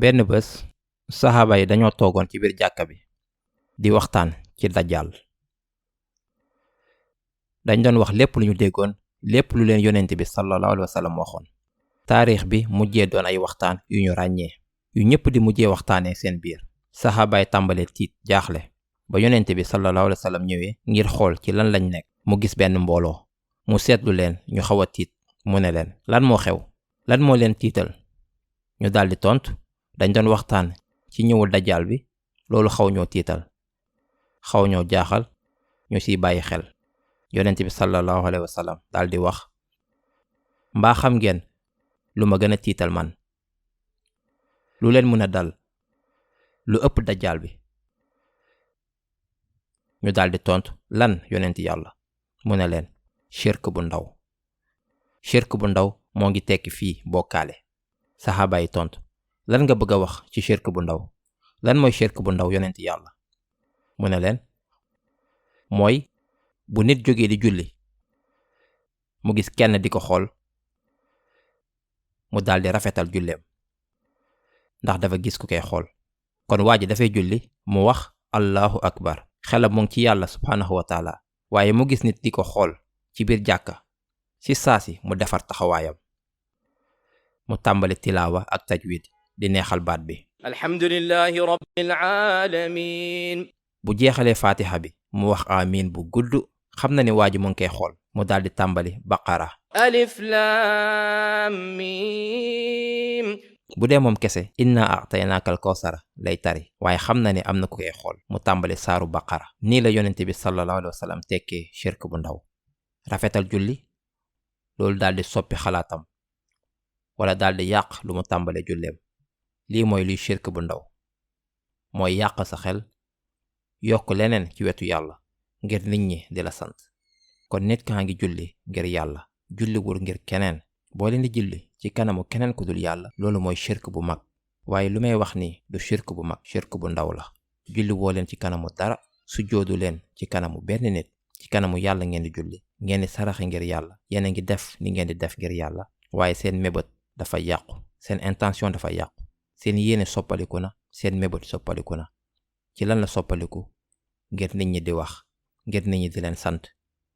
benn bés saxaaba yi dañoo toogoon ci biir jàkka bi di waxtaan ci dajjal. dañ doon wax lépp lu ñu déggoon, lépp lu leen yonent bi sallallahu alayhi wa sallam waxoon. taarix bi mujjee doon ay waxtaan yu ñu ràññee yu ñëpp di mujjee waxtaanee seen biir. saxaaba yi tàmbalee tiit jaaxle ba yonent bi sallallahu alayhi wa sallam ñëwee ngir xool ci lan lañ nekk. mu gis benn mbooloo, mu seetlu leen ñu xaw a tiit. mu ne leen, lan moo xew? lan moo leen tiital? ñu daldi tontu, dañ doon waxtaan ci ñëwul dajjal bi, loolu xaw ñoo tiital, xaw ñoo jaaxal, ñu siy bàyyi xel. yonent bi sallallahu alayhi wa sallam daldi wax, mbaa xam ngeen lu ma gën a tiital man? lu leen mën a dal lu ëpp dajjal bi? ñu daldi tontu, lan yonent yàlla? mu ne leen, shirk bu ndaw. shirk bu ndaw moo ngi tekki fii bokkaale. saxaaba yi tontu, lan nga bëgg a wax ci shirk bu ndaw? lan mooy shirk bu ndaw yonent yàlla? mu ne leen, mooy bu nit jógee di julli mu gis kenn di ko xool, mu daldi rafetal julleem ndax dafa gis ku koy xool. kon waa ji dafay julli mu wax allahu akbar, xelam mu ngi ci yàlla subhaanahu wa taala, waaye mu gis nit di ko xool ci biir jàkka, ci saasi mu defar taxawaayam, mu tàmbali tilaawa ak tajwid di neexal baat bi. alhamdulillahi rabbil alamin. bu jeexalee faatiha bi mu wax amiin bu gudd, xam na ni waa ji mu ngi koy xool. mu daldi tàmbali baqara. alif lam mim. bu dee moom kese inna a'taynaakal kawsara lay tari, waaye xam na ni am na ku koy xool. mu tàmbali saaru baqara. nii la yonent bi sallallahu alayhi wa sallam tekkee shirk bu ndaw. rafetal julli, loolu daldi soppi xalaatam wala daldi yàq lu mu tàmbale julleem. lii mooy luy shirk bu ndaw, mooy yàq sa xel, yokk leneen ci wetu yàlla ngir nit ñi di la sant. kon nit kaa ngi julli ngir yàlla, julliwul ngir keneen. boo leen di julli ci kanamu keneen ku dul yàlla, loolu mooy shirk bu mag. waaye lu may wax nii du shirk bu mag, shirk bu ndaw la. julli woo leen ci kanamu dara, sujjoodu leen ci kanamu benn nit. ci kanamu yàlla ngeen di julli, ngeen di saraxe ngir yàlla, yéen a ngi def ni ngeen di def ngir yàlla, waaye seen mébét dafa yàqu, seen intention dafa yàqu, seen yéene soppaliku na, seen mébét soppaliku na. ci lan la soppaliku? ngir nit ñi di wax, ngir nit ñi di leen sant.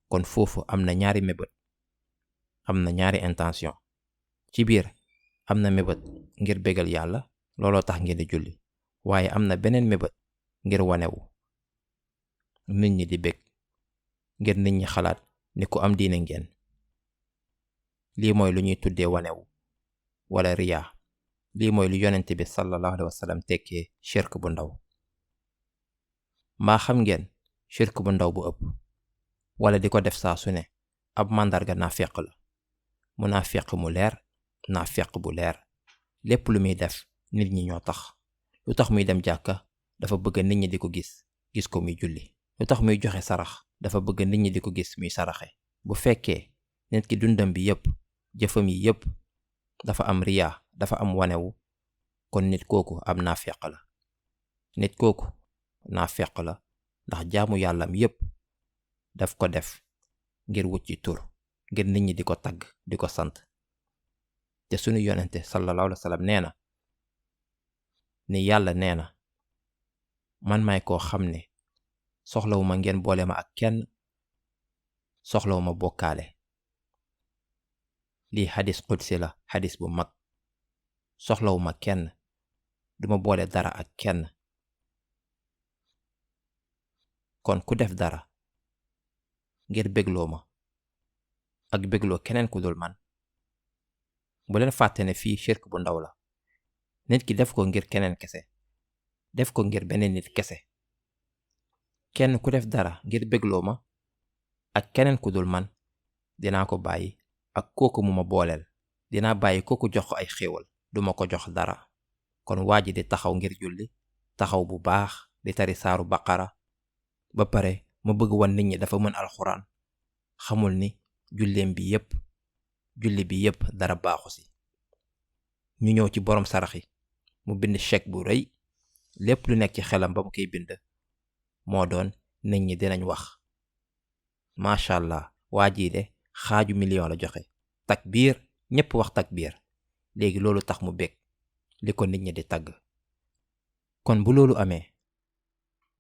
kon foofu am na ñaari mébét, am na ñaari intention. ci biir am na mébét ngir bégal yàlla, looloo tax ngeen di julli, waaye am na beneen mébét ngir wanewu, nit ñi di bég, ngir nit ñi xalaat ni ku am diine ngeen. lii mooy lu ñuy tuddee wanewu wala riyaa. lii mooy lu yonent bi sallallahu alayhi wa sallam tekkee shirk bu ndaw. mbaa xam ngeen shirk bu ndaw bu ëpp wala di ko def saa su ne ab màndarga naafeq la. mu naafeq mu leer, naafeq bu leer. lépp lu muy def nit ñi ñoo tax. lu tax muy dem jàkka? dafa bëgg nit ñi di ko gis ko muy julli. lu tax muy joxe sarax? dafa bëgg nit ñi di ko gis muy saraxe. bu fekkee nit ki dundam bi yépp, jëfam yi yépp dafa am riyaa, dafa am wanewu, kon nit kooku am naafeq la. nit kooku naafeq la ndax jaamu yàllam yépp daf ko def ngir wut ci tur, ngir nit ñi di ko tagg, di ko sant. te sunu yonente sallallahu alayhi wa sallam nee na ni yàlla nee na, man may koo xam ne soxlawuma ngeen boole ma ak kenn, soxlawuma bokkaale. lii xadis qudsi la, xadis bu mag. soxlawuma kenn, duma boole dara ak kenn. kon ku def dara ngir bégloo ma ak bégloo keneen ku dul man, bu leen fàtte ne fii shirk bu ndaw la. nit ki def ko ngir keneen kese, def ko ngir beneen nit kese. kenn ku def dara ngir bégloo ma ak keneen ku dul man, dinaa ko bàyyi ak kooku mu ma booleel. dinaa bàyyi kooku jox ko ay xéewal, duma ko jox dara. kon waa ji di taxaw ngir julli, taxaw bu baax di tari saaru baqara, ba pare ma bëgg wan nit ñi dafa mën alxuraan, xamul ni julleem bi yépp, julli bi yépp dara baaxu si. ñu ñëw ci borom sarax yi, mu bind chèque bu rëy. lépp lu nekk ci xelam ba mu koy bind moo doon nit ñi dinañ wax, macha allah, waa jii de xaaju million la joxe. takbiir, ñépp wax takbiir. léegi loolu tax mu bég. li ko nit ñi di tagg. kon bu loolu amee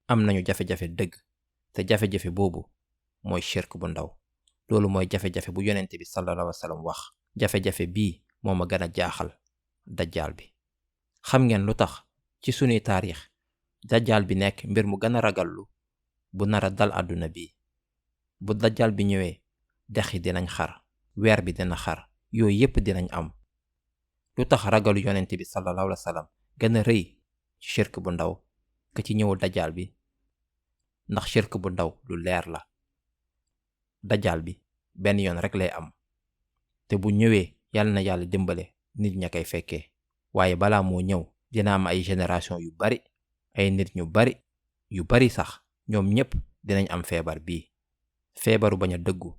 am nañu jafe-jafe dëgg te jafe-jafe boobu mooy shirk bu ndaw. loolu mooy jafe-jafe bu yonent bi sallallahu alayhi wa sallam wax. jafe-jafe bii moo ma gën a jaaxal dajjaal bi. xam ngeen lu tax ci sunuy taarix dajjaal bi nekk mbir mu gën a ragallu bu nara dal àdduna bi. bu dajjaal bi ñëwee dex yi dinañ xar, weer bi dina xar, yooyu yépp dinañ am. lu tax ragalu yonent bi sallallahu alayhi wa sallam gën a rëy ci shirk bu ndaw ka ci ñëwu dajjaal bi? ndax shirk bu ndaw lu leer la. dajjaal bi benn yoon rek lay am te bu ñëwee yàlla na yàlla dimbale nit ña koy fekkee. waaye balaa moo ñëw dina am ay génération yu bari, ay nit ñu bari sax ñoom ñépp dinañ am feebar bii. feebaru bañ a dëggu,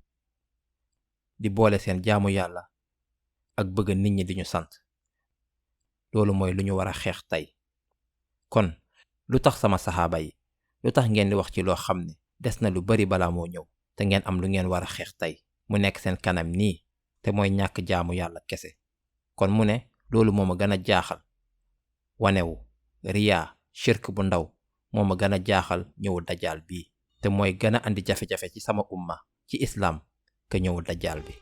di boole seen jaamu yàlla ak bëgg nit ñi di ñu sant. loolu mooy lu ñu war a xeex tey. kon lu tax sama saxaaba yi, lu tax ngeen di wax ci loo xam ne des na lu bari balaa moo ñëw te ngeen am lu ngeen war a xeex tey mu nekk seen kanam nii te mooy ñàkk jaamu yàlla kese? kon mu ne loolu moo ma gën a jaaxal wanewu riyaa shirk bu ndaw moo ma gën a jaaxal ñëwu dajjaal bii te mooy gën a andi jafe-jafe ci sama umma ci islaam ka ñëwu dajjaal bi.